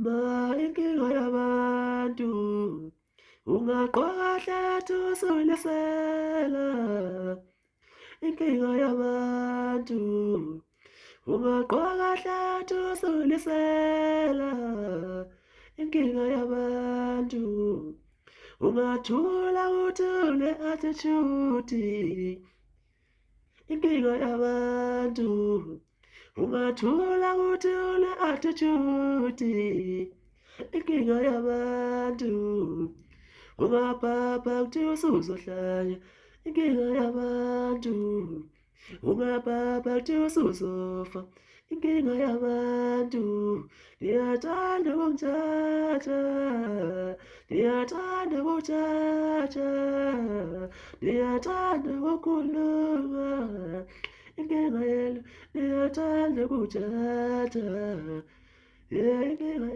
Ma inkinga yabantu ungagqoka hlathu usulisela. Inkinga yabantu ungagqoka hlathu usulisela. Inkinga yabantu ungathula uthule attitude. Inkinga yabantu ungathula uthule attitude. Inkinga yabantu ungabhabha kuthiwa usuzohlanya. Inkinga yabantu ungabhabha kuthiwa usuzofa. Inkinga yabantu niyathanda ukungithatha, niyathanda ukuthatha, niyathanda ukukhuluma. Inkinga yenu niyathanda ukuthatha. Yeah, inkinga.